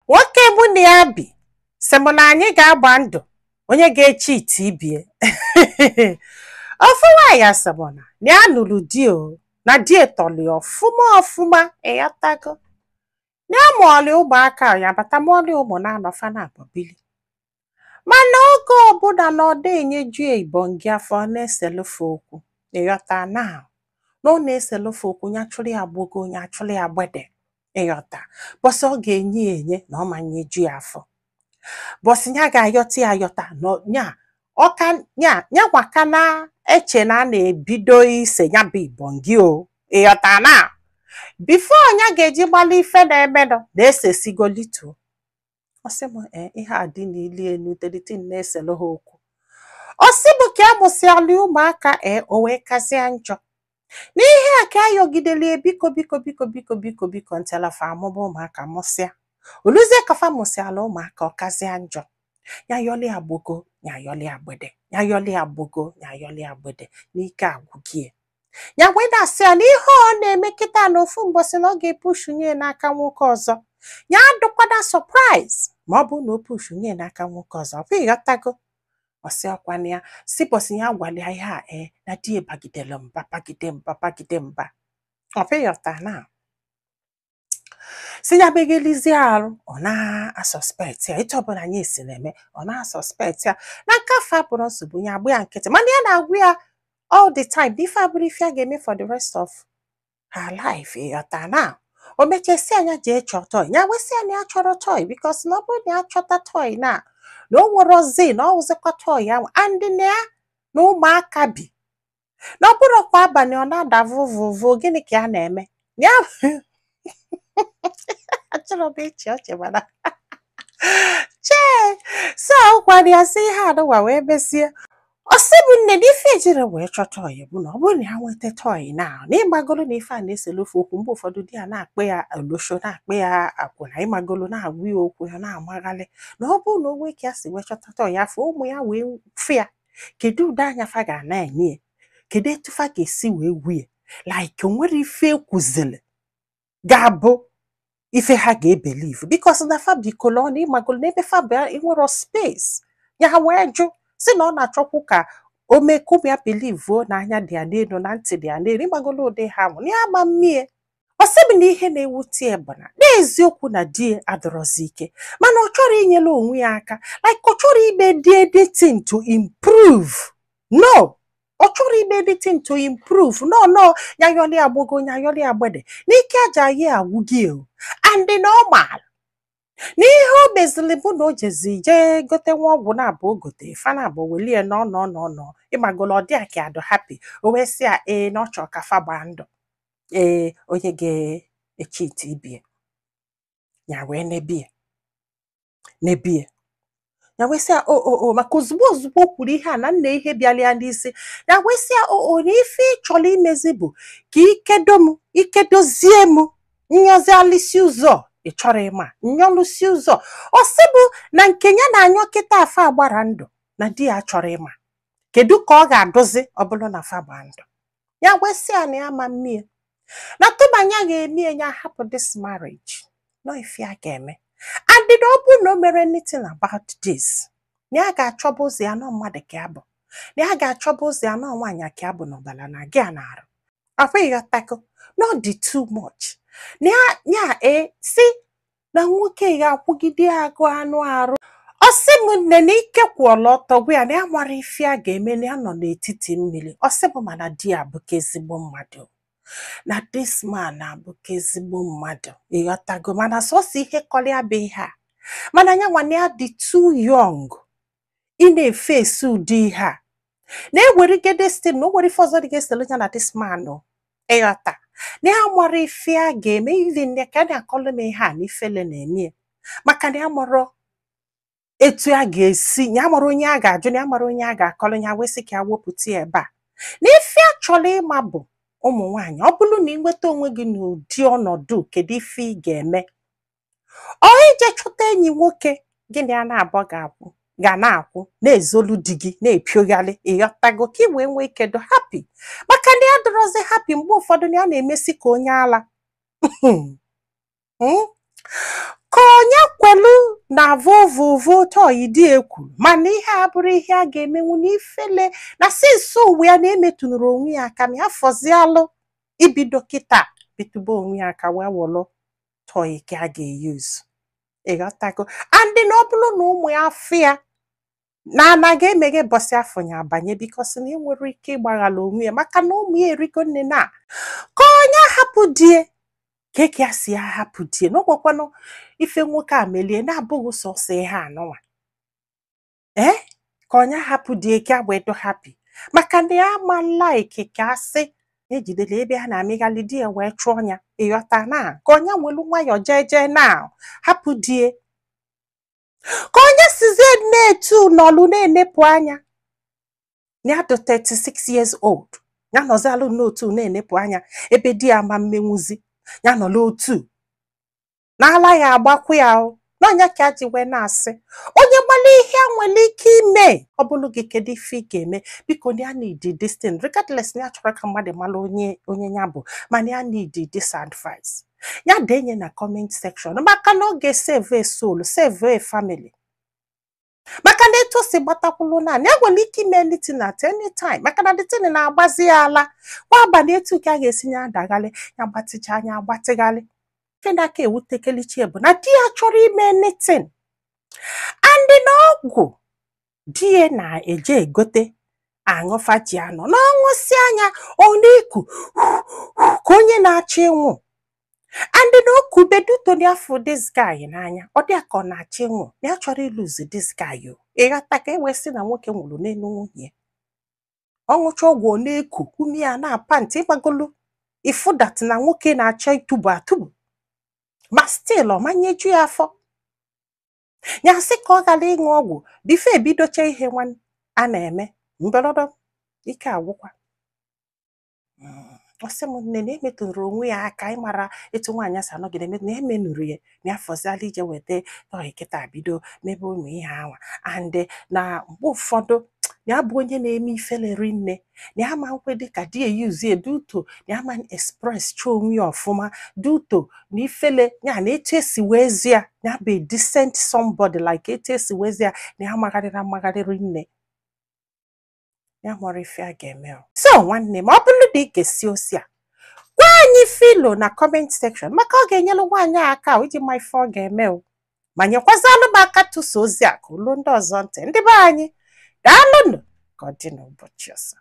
Nwoke mụ na ya bi sị m na anyị ga-agba ndụ onye ga-echi ite ibie. Ofu nwaanyị asị m na ya nụrụ di o, na di etọli ọfụma ọfụma, ịghọtago, na ya mụọlị ụmụaka, ya bata mụọlị ụmụ na-anọ fa na abọbili, mana oge ọbụla na ọ dị enyeju ya ibongi afọ, ọ na-eselufe okwu, ịghọta, na na ọ na-eselufe okwu, ya chụrụ ya gbogo, ya chụrụ ya gbede, ịghọta, bọsị ọ ga-enye ya enye na ọ ma nyeju ya afọ, bọsị ya ga-ayọta ya ayọta na ya ọka ya ya gwaka na-eche na a na-ebido ise ya bụ ibongi o, ịghọta, na before ya ga-eji gbalị ife na-emenụ na-esesigo lituo. Ọ sị m ee, ihe a dị n'ili enu telitin na-eselu ha okwu. Ọ sị m ka a mụsịalụ ụmụaka, ee, o wee kazie njọ n'ihe a ka ayọgideli, biko biko biko biko biko biko, ntelafa amụba ụmụaka mụsịa oluzie ka fa mụsịala ụmụaka, ọ kazie njọ, ya yọli agbogo, ya yọli agbede, ya yọli agbogo, ya yọli agbede, n'ike agwụgie ya, wee na-asị ya na ihe ọ na-eme kịta na ofu mbọsị na ọ ga-epushunye n'aka nwoke ọzọ, ya adụkwana surprise ma ọ bụrụ na o pushunye n'aka nwoke ọzọ. Ọ bụ ịghọtago? Ọsị ọkwana ya si bọsị ya gwara ya ihe a, ee, na di ya bagidere mba, bagide mba, bagide mba. Ọ bụ ịghọta na si ya megelizie arụ, ọ na-asuspect ya, etu ọbụla anyị esi na-eme, ọ na-asuspect ya na nke afọ abụrụ nsogbu, ya agba ya nkịtị, mana ya na-agwa ya all the time na ife abụrụ ife a ga-eme for the rest of her life, ịghọta. Na o mechasi anya jee chọọ toy, ya wesị ya na ya chọrọ toy, because na ọ bụrụ na ya chọta toy na na o nwere ozi na ọ wụzikwa toy ahụ, and na ya na ụmụaka bi na ọ bụrụ kwa abalị ọ na-ada vụvụvụ, gịnị ka ya na-eme ya? Achọrọ m ịchị ọchị, mana chee so gwara ya sị ihe anụwa wee mezie. Ọ sị m nne, na ife ejiri wee chọ toy bụ na ọ bụrụ na ya nweta toy na na ịgbagolo na ife a na-esele ofe okwu, mgbe ụfọdụ di ya na-akpị ya olosho, na-akpị ya akwụna, ịmagolo, na-agwa ya okwu, ya na-amaghalị, na ọ bụrụ na o nwee ka ya si wee chọta toy afọ ụmụ ya wee fụ ya, kedu ụdị anya fa ga na-enye ya? Kedu etu fa ga-esi wee wie, like o nwere ife ekwuzili ga-abụ ife ha ga-ebelieve, because na fa bikolo ọnụ, ịmagolo, n'ebe fa bụ enwero space. Ya wee jụ si na ọ na-achọkwu ka o mee ka ụmụ ya believe na anya dị ya n'elu na ntị dị ya n'elu, ịmagolo, ụdị ha nwụ na ya ama mmie. Ọ sị m na ihe na-ewute ya bụ na n'eziokwu na di ya adọrọzi ike, mana ọ chọrọ inyere onwe ya aka, like ọ chọrọ ime dị anything to improve. No, ọ chọrọ ime anything to improve. No, no, ya yọli agbogo, ya yọli agbede, n'ike aja ya agwụgị o, and na ọ maara na ihe o mezili bụ na o jezi jee gote nwa ọgwụ na-abụ, o gote fa na-abụ, welie nọ nọ nọ nọ, ịmagolo, ọ dị ya ka adụ happy. O wee sị ya ee, na ọ chọrọ ka fa gbaa ndụ, ee, onye ga-echi ite ibie ya wee nebie nebie ya, wee sị ya o o o, maka ozugbo ozugbo o kwuru ihe a na nna ihe bịara ya n'isi, ya wee sị ya o o, na ife ị chọrọ imezi bụ ka ikedo m, ikedozie m, nyọzialisi ụzọ ị chọrọ ịma nyọlụsi ụzọ. Ọ sị bụ na nke ya na-anyọ kịta afa agbara ndụ na di ya chọrọ ịma kedu ka ọ ga-adụzi ọ bụrụ na fa gbaa ndụ. Ya wee sị ya na ya ma mmie na tụbanya ga-eme ya hapụ this marriage, no ife ya ga-eme, and na ọ bụrụ na o mere anything about this, na ya ga-achọba ụzọ ya nọ mmadụ ka ya bụ, na ya ga-achọba ụzọ ya nọ nwaanyị ka ya bụ n'ọbara na gị a na-arụ akwa, ịghọtago, na ọ dị too much, na ya ya e si na nwoke ga-akwụgide agụ anụ arụ. Ọ sị m nne, na ike kwụọla ọtọ gwa ya na ya mara ife a ga-eme, na ya nọ n'etiti mmiri. Ọ sị bụ mana di ya abụka ezigbo mmadụ, na this man abụka ezigbo mmadụ, ịghọtago, mana sọsọ ihe kọrọ ya bụ ihe a, mana ya nwa na ya dị too young ị na-efe esi ụdị ihe a na-ewerige destin, na o nwere ife ọzọ dị ga-eselu ya na this man o, ịghọta, na ya mara ife a ga-eme, even ya ka a na-akọlụ m ihe a na ifele na-eme ya, maka na ya mara etu a ga-esi, ya mara onye a ga-ajụ, na ya mara onye a ga-akọlụ, ya wee sị ka ya wepụta ya ebe a. Na ife a chọrọ ịma bụ ụmụ nwaanyị, ọ bụrụ na ị nweta onwe gị n'ụdị ọnọdụ, kedu ife ị ga-eme? Ọ ije chọta enyi nwoke gị na ya na-abụ ga-akwụ ga na-akwụ na-ezolu di gị na-epiogharị, ịghọtago, ka ị wee nwee ike dị happy, maka na ya dọrọzi happy mgbe ụfọdụ na ya na-emesi ka onye ala. Ka onye kwelu na vovovo toy di ekwuru, mana ihe a bụrụ ihe a ga-emenwu na ifele na sinsi ụwa ya na-emetụnụrụ onwe ya aka, ma ya fọzialụ ibido kịta bitụba onwe ya aka wee wụlụ toy ka a ga-eyuzu. Ịghọtago? And na ọ bụrụ na ụmụ ya afụ ya na anaghị emeghe bọsị afọ ya abanye, because na enwere ike ịgbaghala onwe ya, maka na ụmụ ya erigo nne na ka onye hapụ die ka eke ya si ahapụ die na ọgwakwanụ ife nwoke a melie na-abụghị sọsọ ihe anụnwa. Ee, ka onye hapụ die ka wee do happy, maka na ya ama like ka asị ejidere ebe a na-amịghalị di ya wee chụọ ya. Ịghọta? Na ka onye nwelu nwayọọ jee jee na hapụ die, ka onye sizie na-etu nọlụ na-enepụ anya ya dị 36 years old, ya nọzialụ n'otu na-enepụ anya ebe di ya ma mmenwuzi ya nọ n'otu n'ala ya agbakwu ya o n'ọnya ka a ji wee na-asị onye gbala ihe a nwere ike ime. Ọ bụrụ gị, kedu ife ị ga-eme? Biko, na ya need this thing regardless na ya chọrọ ka mmadụ mara onye onye ya bụ, mana ya need this advice. Ya denye na comment section, maka na ọ ga-esave a soul, save a family, maka na etu o si gbatakwulu naanị ya nwere ike ime anything at any time, maka na the thing na-agbazi ya ala kwa abalị. Etu ka a ga-esi ya adaghalị ya gbatịcha anya agbatịghalị. Ife na-aka ewutekelichi bụ na di ya chọrọ ime anything, and na ọgwụ di ya na-eje egote aṅụfa ji anọ na ọṅụsị anya, ọ na-eku ka onye na-achọ ịnwụ, and na okubeduto ya fụ this guy n'anya, ọ dị ka ọ na-achọ ịnwụ, na ya chọrọ ịlụzi this guy o. Ịghọta? Ka e wee sị na nwoke nwụrụ n'elu nwunye, ọ ṅụcha ọgwụ, ọ na-eku ume ya na-apa ntị ịgbagolu ifu that na nwoke na-achọ ịtụbu atụbu, ma still ọ manyeju ya afọ. Ya sị ka ọ ghara ịṅụ ọgwụ before ebidocha ihe nwa a na-eme mbelọdọ ike agwụkwa. Ọ sị m nne na emetụrụ onwe ya aka ịmara etu nwaanyị si anọgide na emenuru ya, na ya fọziala ije weta toy kịta bido mebe ụmụ ihe anwa, and na mgbe ụfọdụ ya bụ onye na-eme ifele rinne, na ya ma nkwe dịka di eyuzie duto, na ya ma express chọọ onwe ya ọfụma duto na ifele ya na etu esi wee zi ya, ya bụ a decent somebody, like etu esi wee zi ya, na ya magharịrị amagharị rinne, ya mara ife a ga-eme o. So nwanne m, ọ bụrụ na ị ga-esi osi a, gwa anyị filo na comment section, maka ọ ga-enyere nwaanyị a aka o iji ma ife ọ ga-eme o, ma nyekwazalụ m aka tụsa ozi a ka olu ndị ọzọ ntị. Ndị be anyị, daalụnụ. Ka ọ dị n'ụbọchị ọzọ.